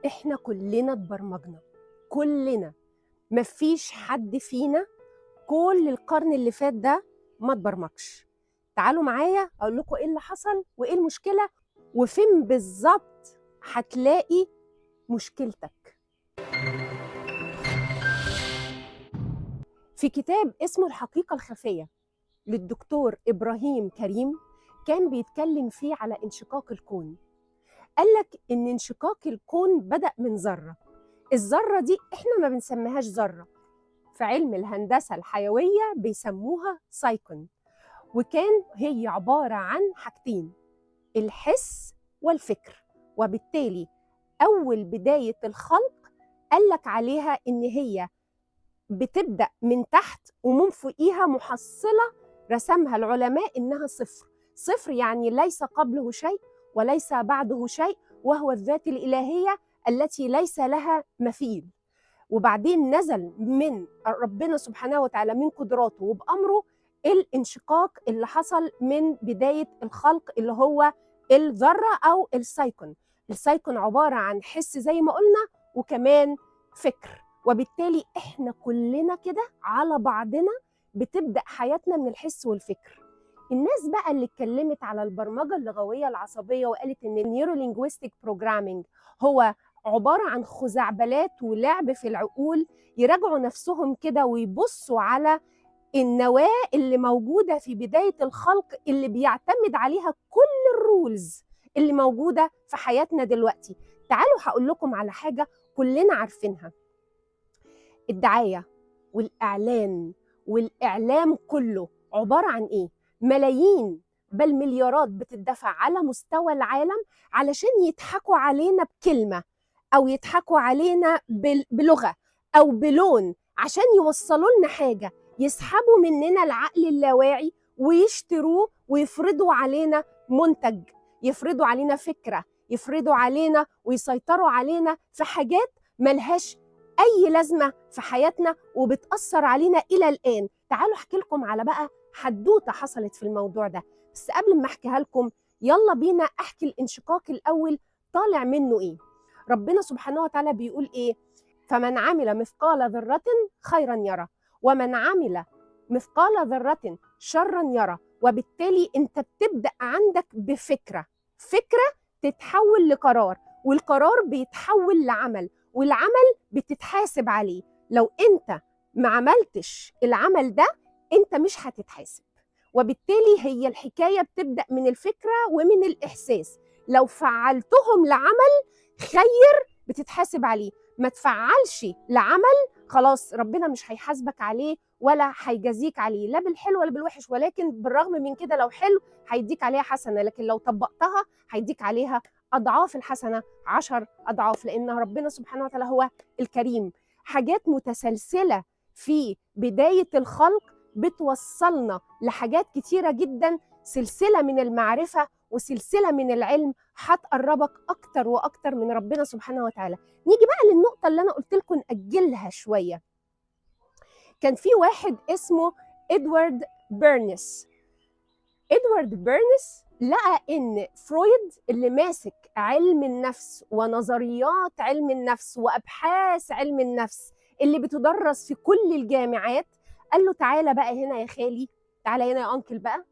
احنا كلنا اتبرمجنا، كلنا، مفيش حد فينا كل القرن اللي فات ده ما اتبرمجش. تعالوا معايا اقول لكم ايه اللي حصل وايه المشكلة وفين بالظبط هتلاقي مشكلتك. في كتاب اسمه الحقيقة الخفية للدكتور إبراهيم كريم كان بيتكلم فيه على انشقاق الكون. قالك إن انشقاق الكون بدأ من ذرة. الذرة دي إحنا ما بنسميهاش ذرة، في علم الهندسة الحيوية بيسموها سايكون، وكان هي عبارة عن حاجتين: الحس والفكر. وبالتالي أول بداية الخلق قالك عليها إن هي بتبدأ من تحت ومن فوقيها محصلة رسمها العلماء إنها صفر. صفر يعني ليس قبله شيء وليس بعده شيء، وهو الذات الإلهية التي ليس لها مثيل. وبعدين نزل من ربنا سبحانه وتعالى من قدراته وبأمره الانشقاق اللي حصل من بداية الخلق اللي هو الذرة أو السايكون. السايكون عبارة عن حس زي ما قلنا وكمان فكر، وبالتالي احنا كلنا كده على بعضنا بتبدأ حياتنا من الحس والفكر. الناس بقى اللي اتكلمت على البرمجة اللغوية العصبية وقالت ان ال neuro-linguistic programming هو عبارة عن خزعبلات ولعب في العقول، يراجعوا نفسهم كده ويبصوا على النواة اللي موجودة في بداية الخلق اللي بيعتمد عليها كل ال rules اللي موجودة في حياتنا دلوقتي. تعالوا هقول لكم على حاجة كلنا عارفينها: الدعاية والإعلان والإعلام كله عبارة عن إيه؟ ملايين بل مليارات بتدفع على مستوى العالم علشان يضحكوا علينا بكلمة أو يضحكوا علينا بلغة أو بلون عشان يوصلوا لنا حاجة، يسحبوا مننا العقل اللاواعي ويشتروه ويفرضوا علينا منتج، يفرضوا علينا فكرة، يفرضوا علينا ويسيطروا علينا في حاجات ملهاش أي لازمة في حياتنا وبتأثر علينا إلى الآن. تعالوا أحكي لكم على بقى حدوتة حصلت في الموضوع ده، بس قبل ما أحكيها لكم يلا بينا أحكي الانشقاق الأول طالع منه إيه. ربنا سبحانه وتعالى بيقول إيه؟ فمن عمل مثقال ذرة خيرا يرى ومن عمل مثقال ذرة شرا يرى. وبالتالي أنت بتبدأ عندك بفكرة، فكرة تتحول لقرار، والقرار بيتحول لعمل، والعمل بتتحاسب عليه. لو انت ما عملتش العمل ده انت مش هتتحاسب. وبالتالي هي الحكاية بتبدأ من الفكرة ومن الإحساس. لو فعلتهم لعمل خير بتتحاسب عليه، ما تفعلش لعمل خلاص ربنا مش هيحاسبك عليه ولا هيجازيك عليه، لا بالحلو ولا بالوحش. ولكن بالرغم من كده لو حلو هيديك عليها حسنة، لكن لو طبقتها هيديك عليها أضعاف الحسنة، 10 أضعاف، لأن ربنا سبحانه وتعالى هو الكريم. حاجات متسلسلة في بداية الخلق بتوصلنا لحاجات كتيرة جدا، سلسلة من المعرفة وسلسلة من العلم هتقربك أكتر وأكتر من ربنا سبحانه وتعالى. نيجي بقى للنقطة اللي أنا قلت لكم نأجلها شوية. كان في واحد اسمه إدوارد بيرنس. إدوارد بيرنس لقى إن فرويد اللي ماسك علم النفس ونظريات علم النفس وأبحاث علم النفس اللي بتدرس في كل الجامعات، قال له تعالى بقى هنا يا خالي، تعالى هنا يا أنكل بقى،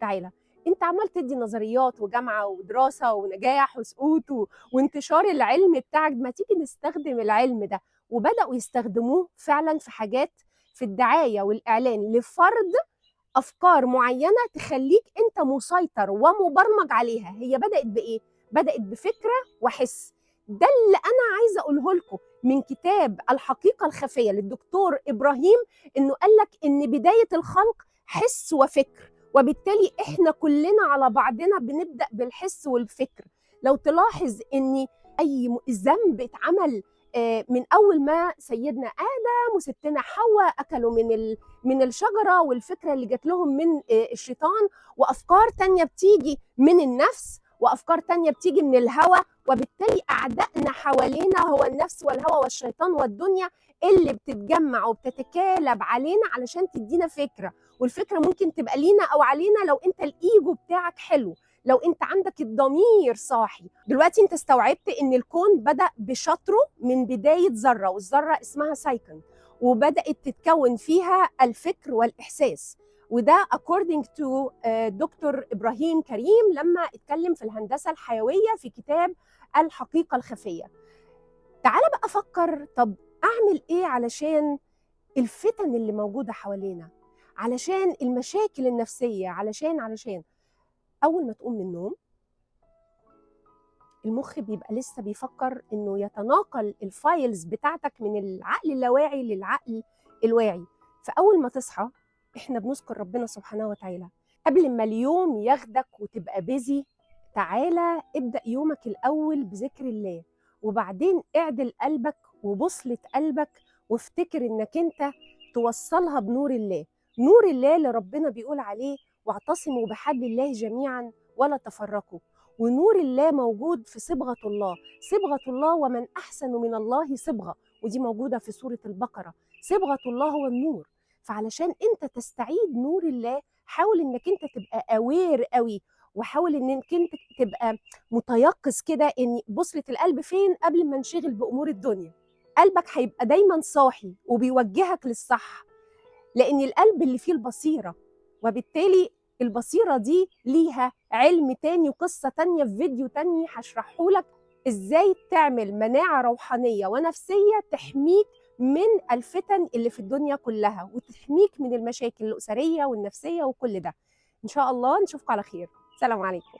تعالى انت عمال تدي نظريات وجامعة ودراسة ونجاح وسقوط وانتشار العلم بتاعك، ما تيجي نستخدم العلم ده. وبدأوا يستخدموه فعلا في حاجات في الدعاية والإعلان لفرض أفكار معينة تخليك أنت مسيطر ومبرمج عليها. هي بدأت بإيه؟ بدأت بفكرة وحس. ده اللي أنا عايزة أقوله لكم من كتاب الحقيقة الخفية للدكتور إبراهيم، إنه قالك إن بداية الخلق حس وفكر، وبالتالي إحنا كلنا على بعضنا بنبدأ بالحس والفكر. لو تلاحظ إن أي ذنب اتعمل من أول ما سيدنا آدم وستنا حواء أكلوا من الشجرة، والفكرة اللي جات لهم من الشيطان، وأفكار تانية بتيجي من النفس، وأفكار تانية بتيجي من الهوى، وبالتالي أعدائنا حوالينا هو النفس والهوى والشيطان والدنيا اللي بتتجمع وبتتكالب علينا علشان تدينا فكرة. والفكرة ممكن تبقى لينا أو علينا لو أنت الإيجو بتاعك حلو. لو انت عندك الضمير صاحي. دلوقتي انت استوعبت ان الكون بدأ بشطره من بداية ذرة، والذرة اسمها سايكون، وبدأت تتكون فيها الفكر والإحساس. وده according to دكتور إبراهيم كريم لما اتكلم في الهندسة الحيوية في كتاب الحقيقة الخفية. تعال بقى فكر، طب أعمل إيه علشان الفتن اللي موجودة حوالينا، علشان المشاكل النفسية، علشان أول ما تقوم من النوم المخ بيبقى لسه بيفكر إنه يتناقل ال files بتاعتك من العقل اللاواعي للعقل الواعي. فأول ما تصحى إحنا بنذكر ربنا سبحانه وتعالى. قبل ما اليوم ياخدك وتبقى busy، تعالى ابدأ يومك الأول بذكر الله، وبعدين اعدل قلبك وبوصلة قلبك، وافتكر إنك أنت توصلها بنور الله. نور الله اللي ربنا بيقول عليه واعتصموا بحبل الله جميعا ولا تفرقوا. ونور الله موجود في صبغة الله، صبغة الله ومن أحسن من الله صبغة، ودي موجودة في سورة البقرة. صبغة الله هو النور. فعلشان انت تستعيد نور الله حاول انك انت تبقى aware قوي، وحاول انك انت تبقى متيقظ كده ان بوصلة القلب فين قبل ما نشغل بأمور الدنيا. قلبك هيبقى دايما صاحي وبيوجهك للصح، لأن القلب اللي فيه البصيرة، وبالتالي البصيرة دي ليها علم تاني وقصة تانية في فيديو تاني هشرحهولك ازاي تعمل مناعة روحانية ونفسية تحميك من الفتن اللي في الدنيا كلها، وتحميك من المشاكل الأسرية والنفسية وكل ده. إن شاء الله نشوفكم على خير. سلام عليكم.